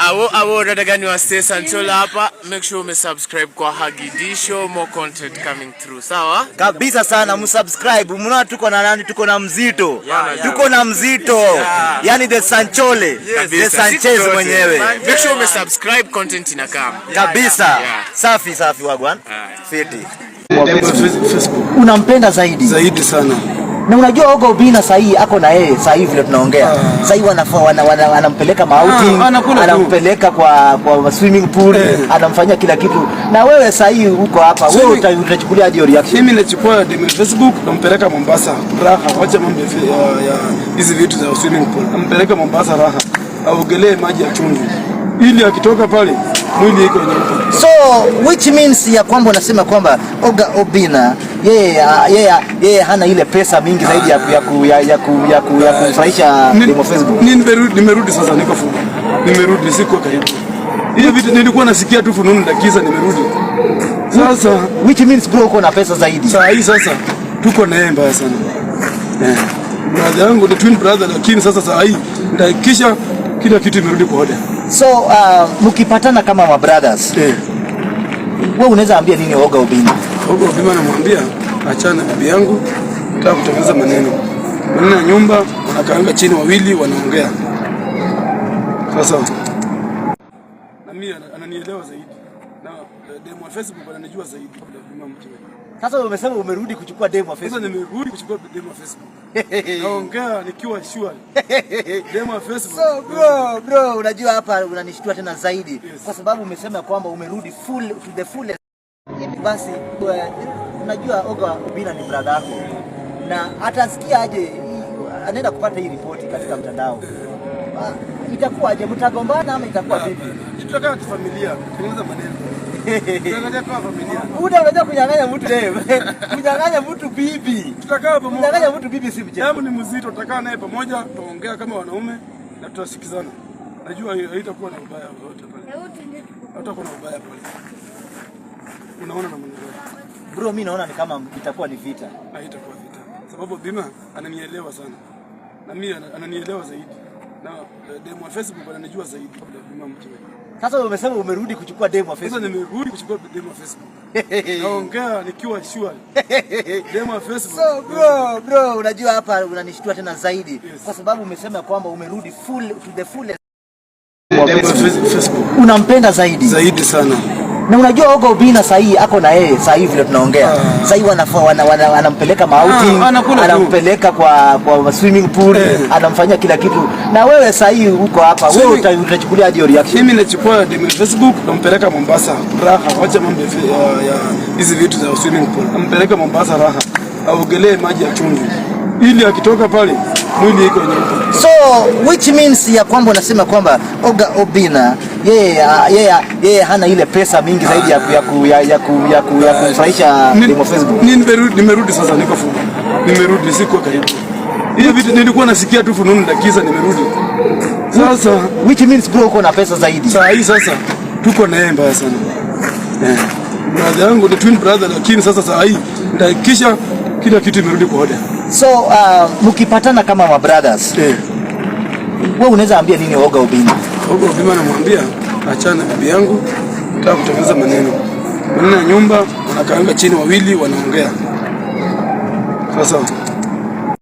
Awo awo, dada gani wa Stay Sanchola hapa. Make sure umesubscribe kwa Hagidisho, more content coming through. Sawa? Kabisa sana, msubscribe. Mnaona tuko na nani? Tuko na Mzito. Yeah. Tuko na Mzito. Yani the Sanchole, the Kabisa. Sanchez Siku zote. Mwenyewe. Make sure umesubscribe, content inakam. Kabisa. Yeah. Safi safi, wagwan. Fiti. Facebook. Unampenda zaidi. Zaidi sana. Na unajua Oga Obina sahii ako na yeye sahii vile tunaongea. Sahii anampeleka maouting, Ah, anakula tu. Anampeleka kwa swimming pool, anamfanyia kila kitu. Na wewe sahii uko hapa, wewe utachukulia aje hiyo reaction? Mimi nachukua demu Facebook, nampeleka Mombasa raha, wacha mambo ya hizi vitu za swimming pool. Nampeleka Mombasa raha, aogelee maji ya chumvi, ili akitoka pale mwili iko nyeupe. So which means ya kwamba unasema kwamba Oga Obina yeye hana ile pesa mingi zaidi ya ku, ya ku, ya, ya, ku, ya, ku, ya kumfurahisha demo Facebook. Nimerudi sasa, niko full. Nimerudi, sikuwa karibu. Hiyo vitu nilikuwa nasikia tu fununu, ndakiza nimerudi. Sasa Which means, bro, uko na pesa zaidi. Saa hii sasa tuko na yeye mbaya sana. Eh. Brother yangu ni twin brother, lakini sasa saa hii ndahakikisha kila kitu imerudi kwa order. So mkipatana kama ma brothers, wewe unaweza ambia nini Oga Obina? Oga Obina namwambia achana na bibi yangu, nataka kutengeneza maneno. Maneno ya nyumba, wanakaanga chini wawili wanaongea. Sasa na mimi ananielewa zaidi. Na demu wa Facebook ananijua zaidi kabla ya mkewe. Sasa umesema umerudi kuchukua demu wa Sasa Facebook. Nimerudi kuchukua demu wa Facebook. Naongea nikiwa sure. Demu wa Facebook. So bro, unajua hapa unanishtua tena zaidi Yes. kwa sababu umesema kwamba umerudi full to the fullest. Hivi basi unajua Oga Obina ni brother yako na atasikia aje anaenda kupata hii ripoti katika mtandao? Ah, itakuwa aje? Mtagombana ama itakuwa vipi? Tutakaa kifamilia, tengeneza maneno. Tutakaa kama familia. Uda, unajua kunyang'anya mtu dem, kunyang'anya mtu bibi, Tutakaa pamoja. Kunyang'anya mtu bibi si mchezo. Jambo ni mzito, tutakaa naye pamoja, tutaongea kama wanaume na tutasikizana. Najua haitakuwa na ubaya wowote pale. Haitakuwa na ubaya pale. Unaona namna gani? Bro, mimi naona ni kama itakuwa ni vita. Haitakuwa vita. Sababu Bima ananielewa sana. Na mimi ananielewa zaidi. Na demu wa Facebook ananijua zaidi kabla Bima mkewe. Sasa umesema umerudi kuchukua demu wa Sasa Facebook. Nimerudi kuchukua demu wa Facebook. Naongea nikiwa sure. Demu wa Facebook. So bro, unajua hapa unanishtua tena zaidi Yes. kwa sababu umesema kwamba umerudi full to the fullest. Demu wa Facebook. Unampenda zaidi. Zaidi sana. Na unajua Oga Obina sahii ako na yeye sahii vile tunaongea. Sahii anampeleka maouting, Ah, anakula tu. Anampeleka kwa swimming pool, anamfanyia kila kitu. Na wewe sahii uko hapa, wewe utachukulia aje hiyo reaction? Mimi nachukua demu ya Facebook, nampeleka Mombasa raha, wacha mambo ya hizi vitu za swimming pool. Nampeleka Mombasa raha, aogelee maji ya chumvi, ili akitoka pale mwili iko nyeupe. So which means ya kwamba unasema kwamba Oga Obina yeye hana ile pesa mingi zaidi ya ku, ya ku, ya, ya, ku, ya, ku, ya kumfurahisha demu wa Facebook. Nimerudi sasa, niko full. Nimerudi, sikuwa karibu. Hiyo vitu nilikuwa nasikia tu fununu, ndakiza nimerudi. Sasa Which means, bro, uko na pesa zaidi. Saa hii sasa tuko na yeye mbaya sana. Eh. Brother yangu ni twin brother, lakini sasa saa hii ndahakikisha kila kitu imerudi kwa order. So mkipatana kama ma brothers, wewe unaweza ambia nini Oga Obina? Oga Obina namwambia achana na bibi yangu, nataka kutengeneza maneno. Maneno ya nyumba, wanakaanga chini wawili wanaongea. Sasa